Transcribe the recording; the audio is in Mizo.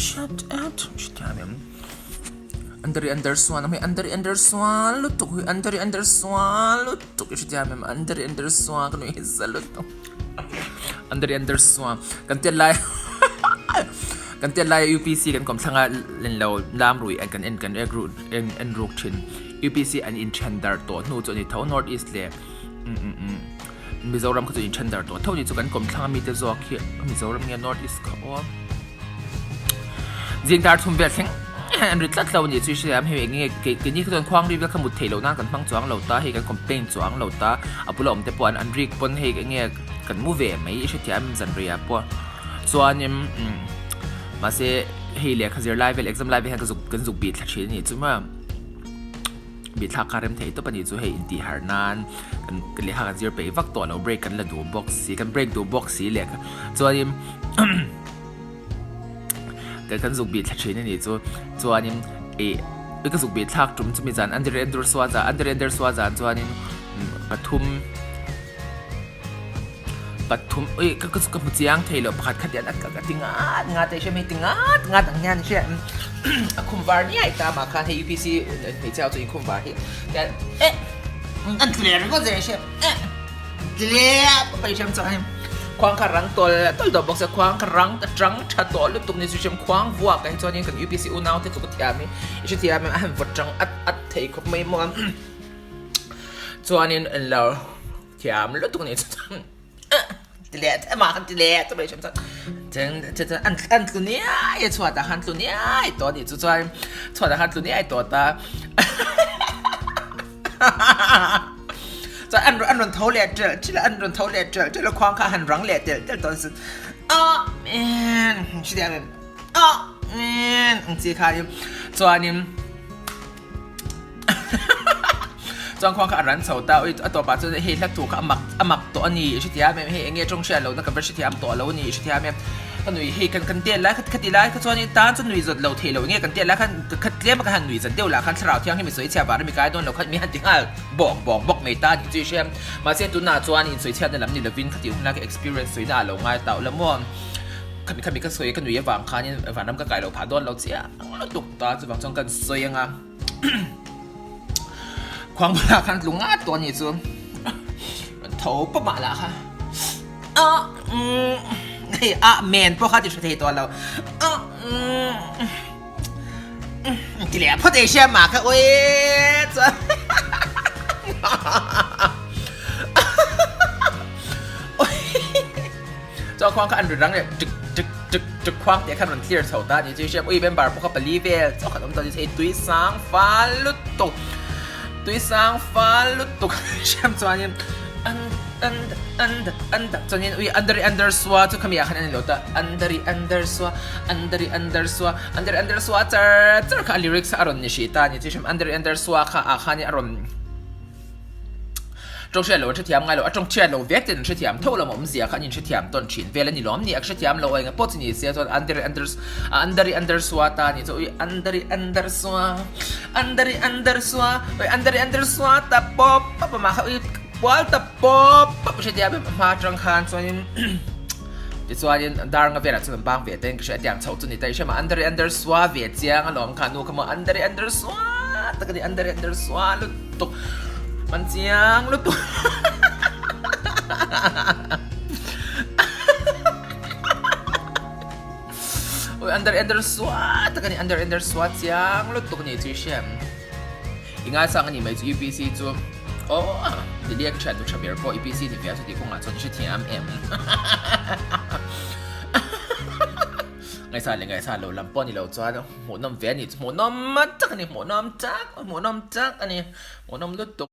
Shut up chutiang Andari andar suan ang hei andari andar suan lutuk hi andari andar suan lutuk i hrethiam em andari andar suan ka nuih hi za lutuk andari andar suan kan tiat lai kan tiat lai UPC kan kawm thlanga len lo lam rui an kan en kan ek ru en en ruk thin UPC an in then darh tawh hnu chu a ni tho North East leh Mizoram kha chu in then darh tawh tho ni chu kan kawm thlanga mite zawk hi Mizoram nge North East kha aw. Zing dar thum vel thleng an ri tlat lo a nih chu i hria hei eng nge kei keini kha chuan khuang ri vel kha mut theih loh nan kan hmang chuang lo ta hei kan complain chuang lo ta a bula awm te pawh an an rik pawn hei eng nge kan mu ve mai i hrethiam zan rei ah pawh chuanin umm mahse hei lehkha zir lai vel exam lai vel hian ka zuk kan zuk bih thla thin a nih chu maw. Bihthlak kha rem thei tawp a nih chu hei intih harh nan kan lehkha kan zir peih vak tawh lo break kan la duh bawk si kan break duh bawk si leh chuanin kan zuk bih thla thin a nih chu chuanin ih ka zuk bih thlak tum chumi zan an dur suah zan an dur suah zan chuanin pathum pathum ui ka ka hmu chiang thei loh pakhat khat hian a ka ti ngat ngat a i hria mai ti ngat ngat ang hian i hria a khum var niai ta mah khan hei UPC hmeichhia ho chu inkhum var hi tian eh an tlu leh ringawt zel i hria eh ti leh pawp a i hria chuan khuang kha rang tawl tawl tawh bawk sia khuang kha rang ta tang tha tawh lutuk ni chu hriam khuang vuak ah hi chuanin kan UPC unau te chu ka thiam hi i hrethiam em a han vawt tang at at thei khawp mai maw chuanin englo. Thiam lutuk ni chuan ti leh te mah khan ti leh te mai chuan chuan an an tlu niai a chhuatah khan tlu niai tawh a nih chu chuan chhuatah khan tlu niai tawh ta chuan an an rawn tho leh ṭelh ṭelh a an rawn tho leh ṭelh ṭelh a khuang kha a han rang leh telh telh tawh a Amen hriat Amen ang chi kha chuanin. Chuan khuang kha a ran chho ta ui a tawpah chuan hei hla thu kha a mak a mak tawh a ni i hrethiam em hei enge tawng hriat lohna ka va hrethiam tawh lo a ni i hrethiam em ka nui hei kan kan tel lai kha ti lai kha chuan tan chu nui zawt lo theih loh enge kan tel lai khan kha tlem a ka han nui zat deuh lah khan thlarau thianghlim i sawi chhia vang a mi kai dawn lo khan mi han ti nghal bawk bawk bawk mai ta a nih chu i hria mahse tunah chuan insawi chhiatna lam ni lovin khati hun lai ka experience sawina a lo ngai tauh la maw khami khami ka sawi ka nui avang khanin vanram ka kai loh phah dawn lo chiah lutuk ta chuvang chuan kan sawi anga. Khuang bulah khan tlu ngat tawh a nih chu. Rawn tho pawp mah lah kha. A umm hei a men pawh kha ti hre thei tawh lo. A umm ti leh phawt ei hria mah kha ui chuan Chuan khuang kha an ri rang leh ṭik ṭik ṭik ṭik khuang tih khan rawn clear chho ta a ni chu i hria ui member pawh kha pali vel chauh khan awm tawh a ni chu hei tui sang fal lutuk tui sang fal lutuk hriam chuanin an an an an chuanin ui under under sua chu khami ah khan a ni lo ta under under sua under under sua under under sua char char kha a lyrics a rawn ni hrih ta a ni chu i hriam under under sua kha ah khanin a rawn Tawng hriat lo an hrethiam ngai lo, a tawng chhiat lo vek ten an hrethiam tho lo awmzia kha an inhrethiam tawn thin vel a ni lawm ni, a hrethiam lo eng pawh chu ni se chuan Andari Anders Andari Andersua ta ni chu ui Andari Andersua Andari Andersua ui Andari Andersua ta pawp pawp amah kha ui kual ta pawp pawp a hrethiam em hma atang khan chuanin tichuanin dar nga velah chuan an bang ve ta in ka hria tiang chhoh chu ni ta i hria mah Andari Andersua ve chiang alawm kha nu kha maw Andari Andersua tak a ni Andari Andersua lutuk. Man chiang lutuk. Oi under under sua tak ani under under sua chiang lutuk ni chu hriam. Ingai sang ani mai chu UPC chu. Oh, Lilia ka thian tu tha ber pawh UPC ni ve a chu ti kawngah chuan i hrethiam em. Ngaihsan leh ngaihsan lo lam pawh ni lo chuan hmuhnawm ve a ni. Hmuhnawm tak a ni, hmuhnawm tak, hmuhnawm tak a ni, hmuhnawm lutuk.